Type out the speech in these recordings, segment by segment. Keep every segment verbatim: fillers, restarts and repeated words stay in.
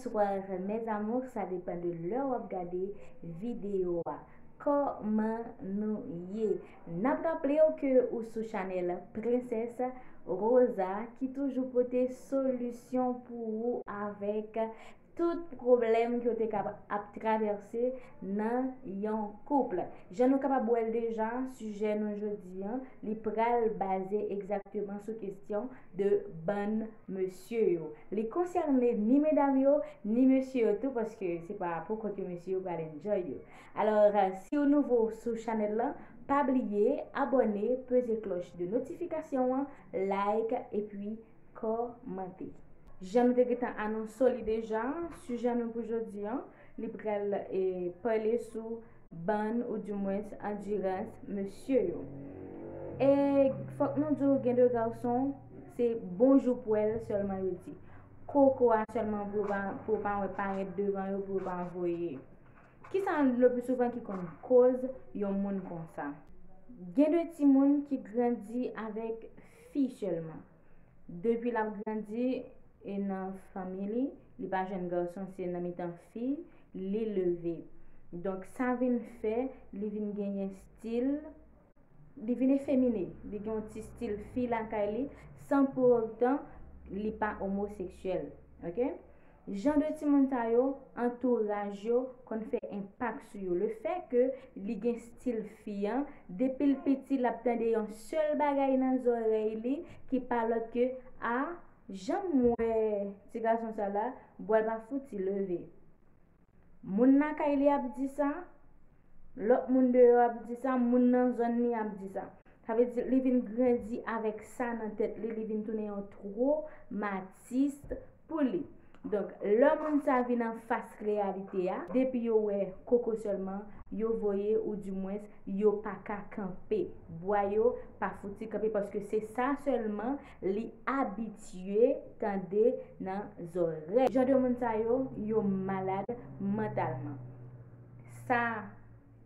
Bonsoir mes amours, sa depan de lè w ap gade videyo a. Kòman nou ye? N ap raple w ke ou sou chanèl Prensès Rosa ki toujou pote solisyon pou ou avèk tout pwoblèm ke w te ka ap travèse nan yon koup. Jan nou kapab wè l deja, sijè nou jodi a, li pral baze egzakteman sou kesyon de bann mesye yo. Li konsène ni medam yo, ni mesye yo tou, paske se pa pou kont yo mesye yo pral enjoy yo. Alò, si w nouvo sou chanèl lan, pa bliye abòne, peze klòch de notifikasyon an, like, epi kòmante. Jan nou te gentan anonse li deja, sijè nou pou jodi a, li pral e, pale sou bann oudimwens andirans mesye yo. E fòk nou di w gen de gason, se bonjou pwèl sèlman yo di. Koko a sèlman pou yo pa, pou yo pa wè parèt devan yo, pou yo pa voye. Kisa leplisouvan ki konn koz yon moun konsa? Gen de timoun ki grandi avèk fi sèlman. Depi l ap grandi e nan fanmi li, li pa jwenn gason, se nan mitan fi li leve. Donk sa vin fè li vin genyen stil, li vin efemine, li gen yon ti stil fi lakay li, san pou otan li pa omoseksyèl. Oke? Jan de timoun sa yo, antouraj yo konn fè enpak sou yo. Lefètke li gen stil fi an, depi l piti l ap tande yon sèl bagay nan zòrèy li ki pa lòt ke, a, jan m wè ti gason sa la, bwa l pa fouti leve. Moun lakay li ap di sa, lòt moun deyò ap di sa, moun nan zòn li ap di sa. Sa vle di li vin grandi avèk sa nan tèt li, li vin tounen yon twomatis pou li. Donk, lè moun sa vin anfas reyalite a, depi yo wè koko sèlman, yo voye oudimwens yo pa ka kanpe. Bwa yo pa fouti kanpe paske se sa sèlman li abitye tande nan zòrèy. Jan de moun sa yo, yo malad mantalman. Sa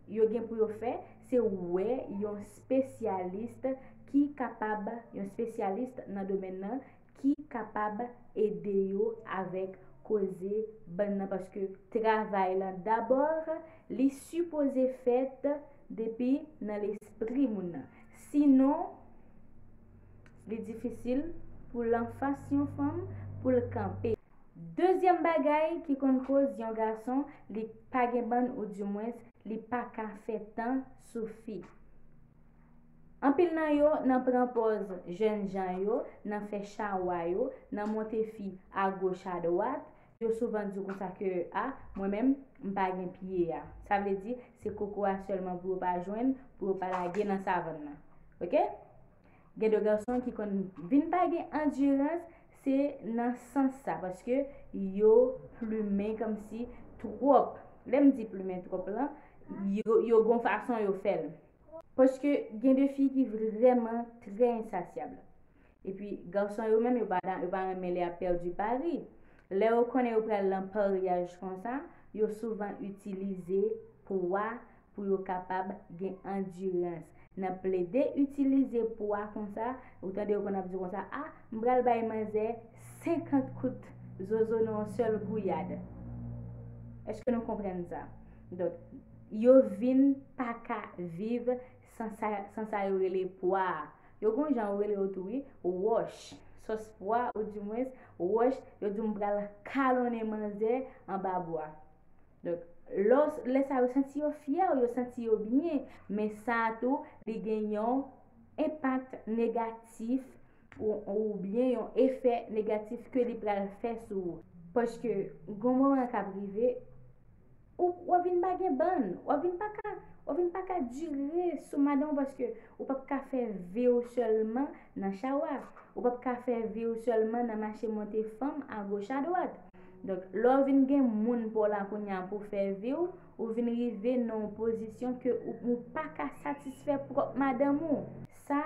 yo gen pou yo fè, se wè yon spesyalis ki kapab, yon spesyalis nan domèn nan, ki kapab ede yo avèk koze bann nan, paske travay lan dabò, li sipoze fèt depi nan lespri moun nan. Sinon, li difisil pou l anfas yon fanm, pou l kanpe. Dezyèm bagay ki konn koz yon gason, li pa gen bann, oudimwens, li pa ka fè tan sou fi. Anpil nan yo nan pran pòz jènjan yo, nan fè chawa yo, nan monte fi agoch adwat, yo souvan di w konsa ke, a, mwen menm, m pa gen pye a. Sa vle di, se koko a sèlman pou yo pa jwenn, pou yo pa lage nan savann nan. Oke? Gen de gason ki konn vin pa gen andirans, se nan sans sa, paske yo plimen kòmsi twòp. Lè m di plimen twòp lan, yo, yo gon fason yo fè l. Paske gen de fi ki vrèman trè ensasyab. Epi gason yo menm, yo pa, yo pa renmen lè y ap pèdi pari. Lè yo konnen yo pral nan paryaj konsa, yo souvan itilize pwa pou yo kapab gen andirans. Nan plede itilize pwa konsa, ou tande yo konn ap di konsa, a, m pral bay manzè senkant kout zozo nan yon sèl gouyad. Èske nou konprann sa? Donk, yo vin pa ka viv san sa, san sa yo rele pwa a. Yo gon jan yo rele yo tou wi, wòch. Sòs pwa, oudimwens, wòch, yo di m pral kalonnen manzè anba bwa. Donk, lò, lè sa yo santi yo fyè, yo santi yo byen, men sa tou, li gen yon enpak negatif ou, oubyen yon efè negatif ke li pral fè sou ou. Paske, gon moman k ap rive, ou, w ap vin pa gen bann, w ap vin pa ka, w ap vin pa ka dire sou madanm ou paske ou p ap ka fè vi w sèlman nan chawa. Ou p ap ka fè vi w sèlman nan mache monte fanm agoch adwat. Donk, lè w vin gen moun pa w la kounye a pou fè vi w, ou vin rive nan yon pozisyon ke ou, ou pa ka satisfè pwòp madanm ou. Sa,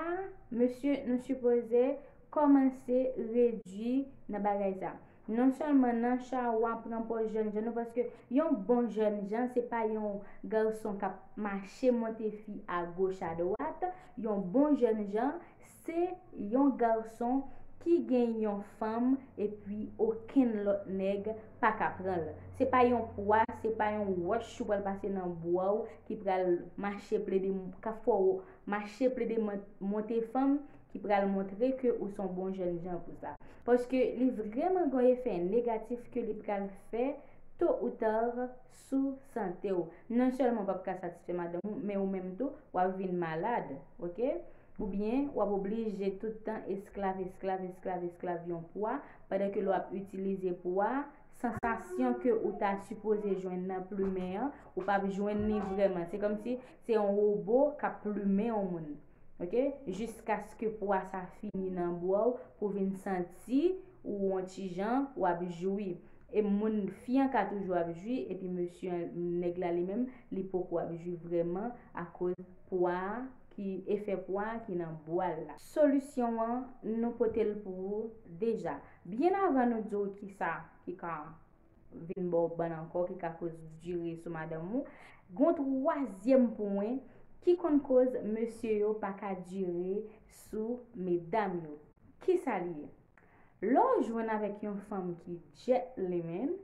mesye, nou sipoze kòmanse redui nan bagay sa. Non sèlman nan chawa pran pòz jènjan nou, paske yon bon jènjan, se pa yon gason k ap mache monte fi agoch adwat. Yon bon jènjan, se yon gason ki gen yon fanm epi okenn lòt nèg pa ka pran l. Se pa yon pwa, se pa yon wòch ou pral pase nan bwa w ki pral mache plede, k ap fè w mache plede mon- monte fanm ki pral montre ke ou se yon bon jènjan pou sa. Paske li vrèman gen yon efè negatif ke li pral fè to ou ta sou sante w. Non sèlman w p ap ka satisfè madanm ou, men ou menm tou, w ap vin malad, oke? Oubyen w ap oblije tout tan esklav, esklav, esklav, esklav yon pwa, pandan ke lè w ap itilize pwa, sansasyon ke ou ta sipoze jwenn nan plimen an, ou p ap jwenn li vrèman. Se kòmsi se yon wobo k ap plimen yon moun. Oke? Jiskaske pwa sa fini nan bwa w pou vin santi ou yon ti jan w ap jwi. E moun fi an ka toujou ap jwi, epi mesye an, nèg la li menm, li poko ap jwi vrèman akoz pwa a ki, efè pwa a ki nan bwa l la. Solisyon an, nou pote l pou ou deja. Byen avan nou di w kisa ki ka vin ba w bann ankò, ki ka koz dire sou madanm ou, gon twazyèm pwen ki konn koz mesye yo pa ka dire sou medam yo. Kisa li ye? Lè w jwenn avèk yon fanm ki gentleman,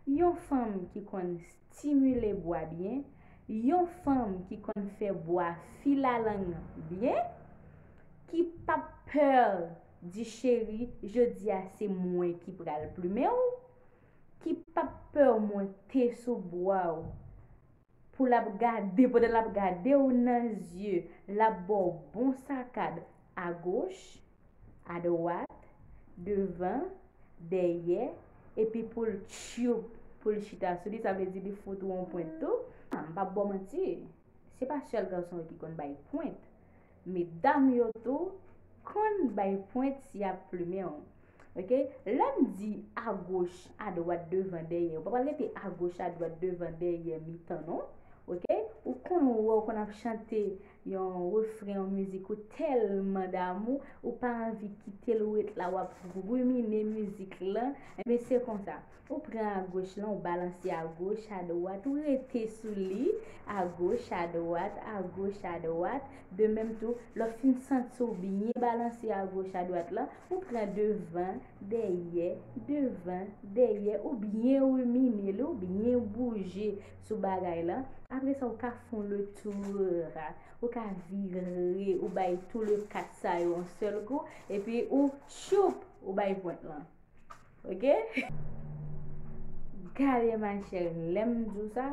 yon fanm ki konn stimile bwa byen, yon fanm ki konn fè bwa filalang byen, ki p ap pè di cheri, jodi a se mwen ki pral plimen w, ki p ap pè monte sou bwa w, pou l ap gade, pandan l ap gade w nan zye, l ap ba w bon sakad agoch, adwat, devan, dèyè, epi pou l tchoup, pou l chita sou li, sa vle di li fout ou yon pwent tou. Ah, m p ap ba w manti, se pa sèl gason yo ki konn bay pwent. Medam yo tou konn bay pwent si y ap plimen w. Oke? Lè m di agoch, adwat, devan, dèyè, ou pa pral rete agoch, adwat, devan, dèyè, mitan non. Oke? Ou konn wè w konn ap chante yon refren yon mizik ou tèlman damou, ou pa anvi kite l ret la, w ap rimine mizik lan. Enben, se konsa. Ou pran agoch lan, ou balanse agoch, adwat, ou rete sou li, agoch, adwat, agoch, adwat. De menm tou, lè w fin santi w byen balanse agoch, adwat lan, ou pran devan, dèyè, devan, dèyè, ou byen rimine li, ou byen bouje sou bagay lan. Apre sa, ou ka fè yon letour, ou ka vire, ou bay tou le kat sa yo yon sèl kou, epi ou tchoup, ou bay pwent lan. Oke? Gade, machè, lè m di w sa,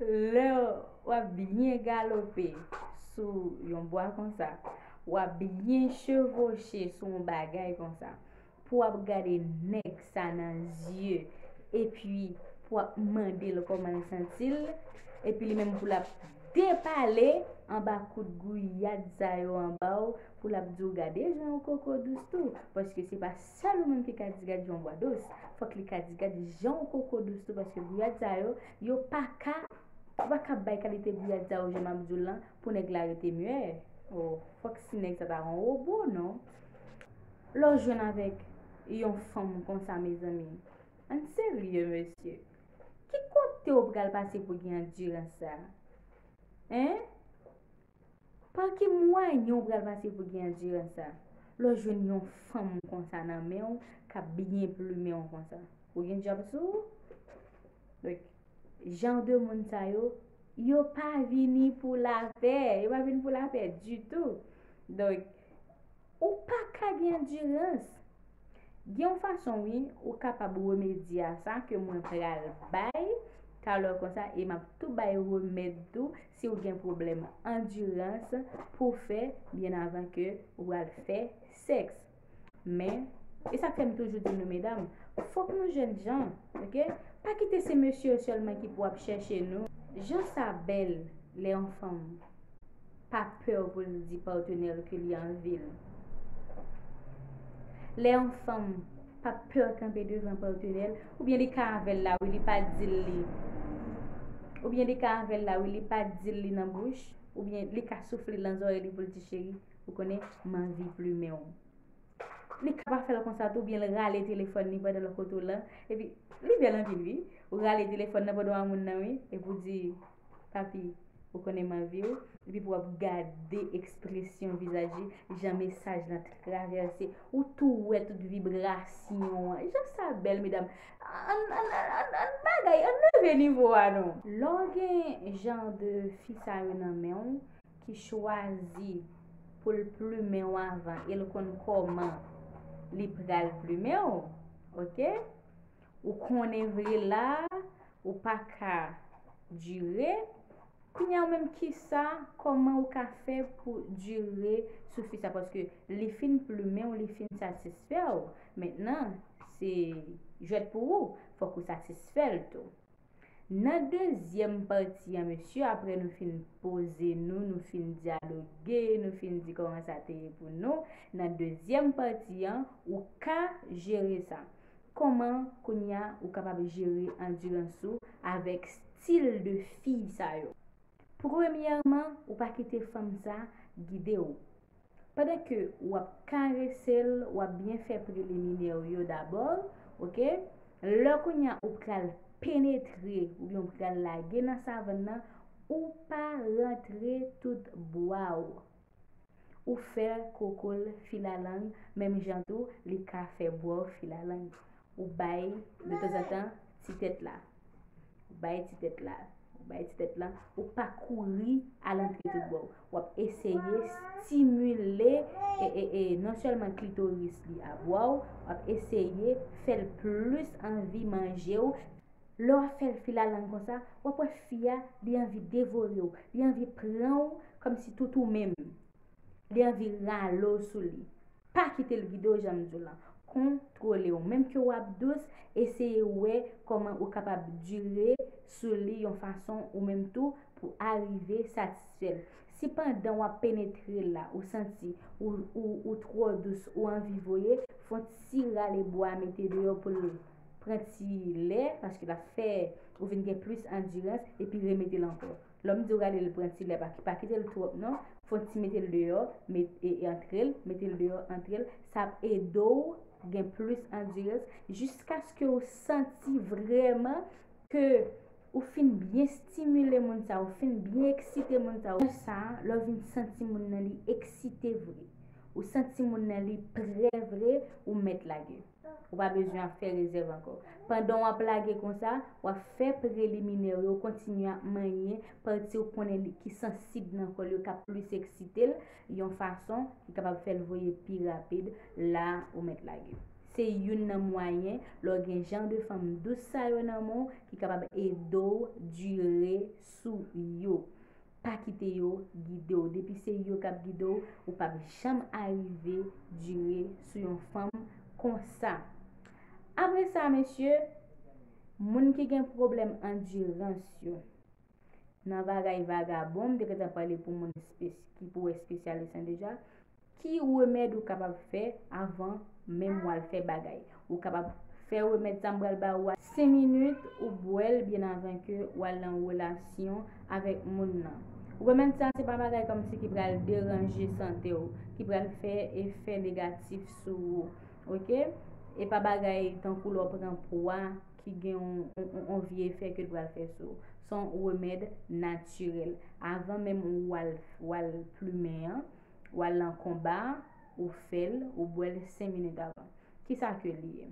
lè w ap byen galope sou yon bwa konsa, w ap byen chevoche sou yon bagay konsa, pou w ap gade nèg sa nan zye, epi pou w ap mande l kòman l santi l, epi li menm pou l ap depale anba kout gouyad sa yo anba w, pou l ap di w gade jan yon koko dous tou, paske se pa sèl ou menm ki ka di gad jan yon bwa dous, fòk li ka di gad jan yon koko dous tou, paske gouyad sa yo, yo pa ka, ou pa ka bay kalite gouyad sa yo jan m ap di w lan pou nèg la rete myè. Oh, fòk si nèg sa ta yon wobo, non? Lè w jwenn avèk yon fanm konsa, mezanmi, ann serye, mesye. Ki kote w pral pase pou gen andirans sa? Hein? Pa ki mwayen w pral pase pou gen andirans sa? Lè w jwenn yon fanm konsa nan men w, k ap byen plimen w konsa. Ou gen djòb sou ou? Donk, jan de moun sa yo, yo pa vini pou lapè. Yo pa vini pou lapè ditou. Donk, ou pa ka gen andirans. Gen yon fason, wi, ou kapab remedye a sa ke mwen pral bay talè konsa, e m ap tou bay remèd tou si w gen pwoblèm andirans pou w fè byen avan ke ou pral fè sèks. Men, e sa k fè m toujou di nou, medam, fòk nou jènjan, oke? Pa kite se mesye yo sèlman ki pou ap chèche nou. Jan sa bèl lè yon fanm pa pè pou l di patnè l ke li anvi l. Lè yon fanm pa pè kanpe devan patnè l, oubyen li ka avè l la, wi, li pa di l li. Oubyen li ka avè l la, wi, li pa di l li nan bouch, oubyen li ka soufle l nan zòrèy li pou l di, cheri, ou konnen, m anvi plimen w. Li ka pa fè l konsa tou, oubyen l rale telefòn li pandan l kote w lan, epi li bèl anpil, wi. Ou rale telefòn nan pandan w a moun nan, wi, epi w di, papi, Ou konnen m anvi w. Epi pou w ap gade ekspresyon vizaj li, jan mesaj lan travèse, ou tou wè tout vibrasyon an. Jan sa bèl, medam. Ann, ann, ann, ann, ann bagay, ann leve nivo a non. Lè w gen jan de fi sa yo nan men w, ki chwazi pou l plimen w avan e l konn kòman li pral plimen w, oke? Ou konnen vre la, ou pa ka dire. Kounye a ou menm kisa, kòman ou ka fè pou dire sou fi sa? Paske li fin plimen w, li fin satisfè w. Mentnan, se jwèt pou ou. Fòk ou satisfè l tou. Nan dezyèm pati an, mesye, apre nou fin poze nou, nou fin dyaloge, nou fin di kòman sa te ye pou nou, nan dezyèm pati an, ou ka jere sa. Kòman kounye a ou kapab jere andirans ou avèk stil de fi sa yo? Premyèman, ou pa kite fanm sa gide w. Pandan ke w ap karese l, w ap byen fè preliminè w yo dabò, oke? Lè kounye a ou pral penetre oubyen ou pral lage nan savann nan, ou pa rantre tout bwa w. Ou fè koko l filalang, menm jan tou li ka fè bwa w filalang. Ou bay detanzantan ti tèt la. Ou bay ti tèt la. Ou bay ti tèt la. Ou pa kouri al antre tout bwa w. W ap eseye stimile e, e, e, non sèlman klitoris li a bwa w, w ap eseye fè l plis anvi manje w. Lè w ap fè l filalang konsa, w ap wè fi a, li anvi devore w, li anvi pran w kòmsi tout ou menm. Li anvi rale w sou li. Pa kite l gide w, jan m di w lan. Kontwole w. Menm ke w ap dous, eseye wè kòman ou kapab dire sou li yon fason ou menm tou pou arive satisfè l. Si pandan w ap penetre l la, ou santi ou, ou, ou twò dous, ou anvi voye, fè yon ti rale bwa mete deyò pou l pran ti lè, paske l ap fè ou vin gen plis andirans, epi remete l ankò. Lè m di w rale l pran ti lè, pa, pa kite l twòp non. Fè w ti mete l deyò, met, e, e antre l, mete l deyò, antre l. Sa ap ede w gen plis andirans jiskaske w santi vrèman ke ou fin byen stimile moun sa, ou fin byen eksite moun sa. Lè sa, lè w vin santi moun nan li eksite vre, ou santi moun nan li prè vre, ou mèt lage. Ou pa bezwen ap fè rezèv ankò. Pandan w ap lage konsa, w ap fè preliminè yo, kontinye ap manyen pati ou konnen li, ki sansib nan kò l yo, k ap plis eksite l, yon fason ki kapab fè l voye pi rapid, la ou mèt lage. Se youn nan mwayen, lè w gen jan de fanm dous sa yo nan men w, ki kapab ede w dire sou yo. Pa kite yo gide w. Depi se yo k ap gide w, ou p ap janm arive dire sou yon fanm konsa. Apre sa, mesye, moun ki gen pwoblèm andirans yo, nan bagay vagabon, m te gentan pale pou moun espe-, ki pou espesyalize deja, ki remèd ou kapab fè avan menm w al fè bagay? Ou kapab fè remèd sa m pral ba ou a, senk minit, ou bwè l byen avan ke w al nan relasyon avèk moun nan. Remèd sa se pa bagay kòmsi ki pral deranje sante w, ki pral fè efè negatif sou ou, oke? E pa bagay tankou lè w pran pwa ki gen yon, yon, yon, yon vye efè ke l pral fè sou ou. Se yon remèd natirèl. Avan menm w al, w al plimen an, w al nan konba, ou fè l, ou bwè l senk minit avan. Kisa ke li ye?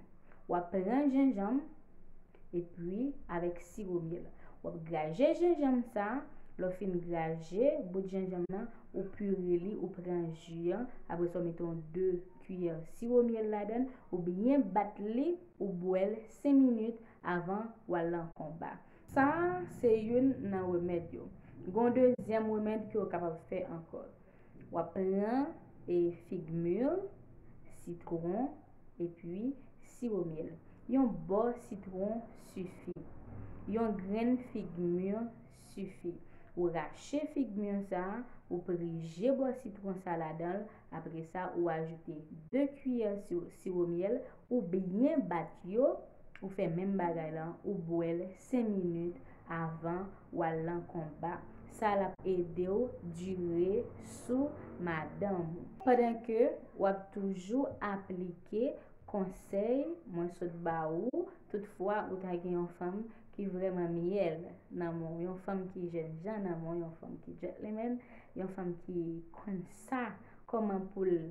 W ap pran jenjanm, epi avèk siwo myèl. W ap graje jenjanm sa, lè w fin graje bout jenjanm nan, ou pire li, ou pran ji an, apre sa w mete yon de kiyè siwo myèl ladan l, ou byen bat li, ou bwè l senk minit avan w al nan konba. Sa a se youn nan remèd yo. Gen yon dezyèm remèd ke w kapab fè ankò. W ap pran, e, fig mir, sitwon, epi siwo myèl. Yon bò sitwon sifi. Yon grenn fig mir sifi. Ou rache fig mir sa a, ou prije bò sitwon sa a ladan l, apre sa, ou ajoute de kiyè siwo, siwo myèl, ou byen bat yo, ou fè menm bagay lan, ou bwè l senk minit avan w al nan konba. Sa l ap ede w dire sou madanm ou. Pandan ke w ap toujou aplike konsèy mwen sot ba ou, toutfwa ou ta gen yon fanm ki vrèman myèl nan men w, yon fanm ki jènjan nan men w, yon fanm ki gentleman, yon fanm ki konn sa, kòman pou l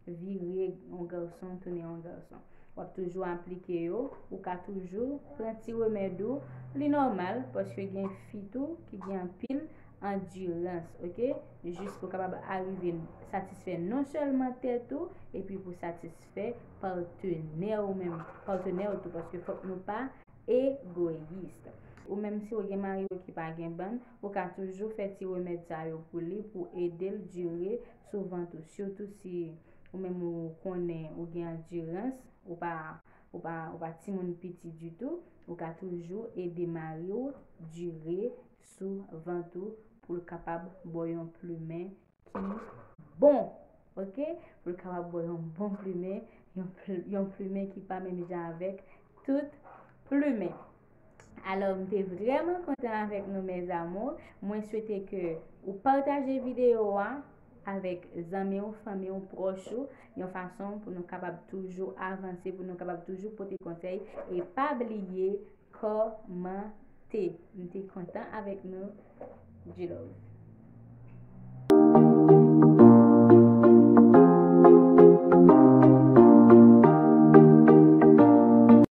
vire yon gason tounen yon gason. W ap toujou aplike yo, ou ka toujou pran ti remèd ou, li nòmal, paske gen fi tou ki gen anpil andirans, oke? Jis pou kapab arive satisfè non sèlman tèt ou, epi pou satisfè patnè ou menm, patnè ou tou, paske fòk nou pa egoyis. Ou menm si w gen mari w ki pa gen bann, ou ka toujou fè ti remèd sa yo pou li, pou ede l dire sou vant ou, sitou si ou menm ou konnen ou gen andirans, ou pa, ou pa, ou pa timoun piti ditou, ou ka toujou ede mari w dire sou vant ou pou l kapab ba w yon plimen ki bon, oke? Pou l kapab ba w yon bon plimen, yon pl-, yon plimen ki pa menm jan avèk tout plimen. Alò, m te vrèman kontan avèk nou, mes amours. Mwen swete ke ou pataje videyo a avèk zanmi w, fanmi w, pwòch ou, yon fason pou nou kapab toujou avanse, pou nou kapab toujou pote konsèy. E pa bliye kòmante. M te kontan avèk nou. G-Love.